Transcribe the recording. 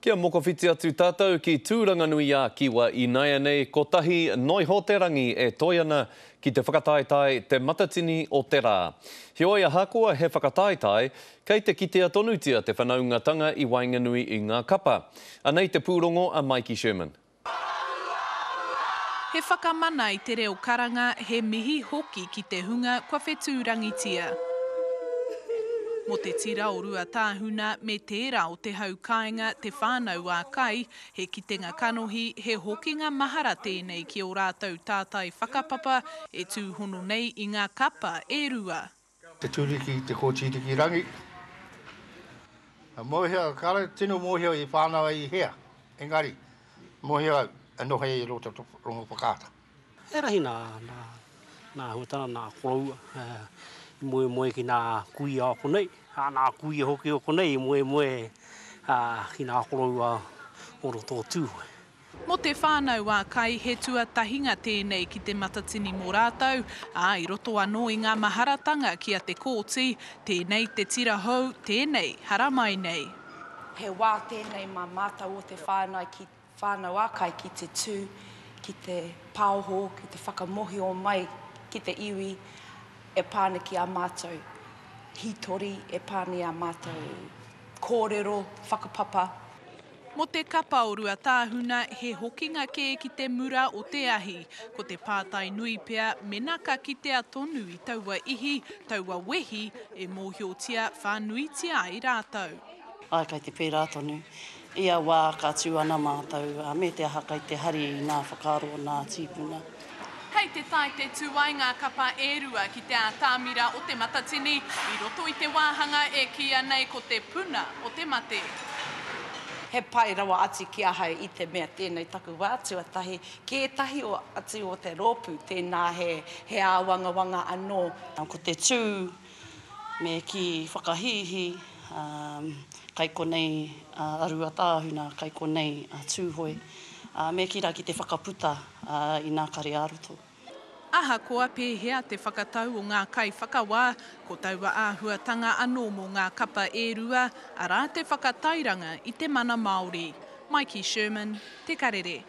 Kia mokowhiti atu tātou ki Tūranganui-ā-Kiwa inaianei, kotahi noiho te rangi e toe ana ki te whakataetae Te Matatini o te Rā. Heoi ahakoa he whakataetae, kei te kitea tonutia te whanaungatanga i waenganui i ngā kapa. Anei te pūrongo a Maiki Sherman. He whakamana i te reo karanga, he mihi hoki ki te hunga kua whetūrangitia. Mō te tira o Ruatāhuna me tērā o te hau kāinga Te Whānau a Kai, he kitenga kanohi, he hokinga mahara tēnei ki ō rātou tātai whakapapa e tūhono nei i ngā kapa e rua. Te Turiki, te Kōtiriki Rangi. Mōhio, kāre tino mōhio i whānau ai i hea, engari, mōhio au, e noho ai i roto Rongowhakaata. He rahi nā, nā, nā āhuatanga, nā koroua, i moemoe ki nā kuia o konei, ā, nā kuia hoki o konei i moemoe, ā, ki nā koroua o roto o Tūhoe. Mō te whānau a Kai he tuatahinga tēnei ki Te Matatini mō rātou, ā, i roto anō i ngā maharatanga ki a Te Kooti, tēnei te tira hou, tēnei haramai nei. He wā tēnei mā mātou o te whānau ki whānau a Kai ki te tū, ki te paoho, ki te whakamohio mai ki te iwi e pā ana ki ā mātou hītori, e pā ana i ā mātou kōrero, whakapapa. Mō te kapa o Ruatāhuna, he hokinga kē ki te mura o te ahi. Ko te pātai nui pea, mena ka kitea tonu i taua ihi, taua wehi, e mōhiotia whānuitia ai rātou. Āe, kai te pērā tonu. Ia wā ka tū ana mātou, me te aha kai te hari i ngā whakaaro o nā tīpuna. Hei te tae te tū ai ngā kapa e rua ki te ātamira o Te Matatini i roto i te wāhanga e kīia nei ko te puna o te mate. He pai rawa atu ki ahau i te mea tēnei taku wā tuatahi ki ētahi o atu o te rōpū, tēnā he he āwangawanga anō. Ko te tū me kī whakahīhī, kai konei a Ruatāhuna, kai konei a Tūhoe, me kī rā ki te whakaputa i nā kare ā-roto. Ahakoa pēhea te whakatau o ngā kaiwhakawā, ko taua āhuatanga anō mō ngā kapa e rua, arā te whakatairanga i te mana Māori. Maiki Sherman, Te Karere.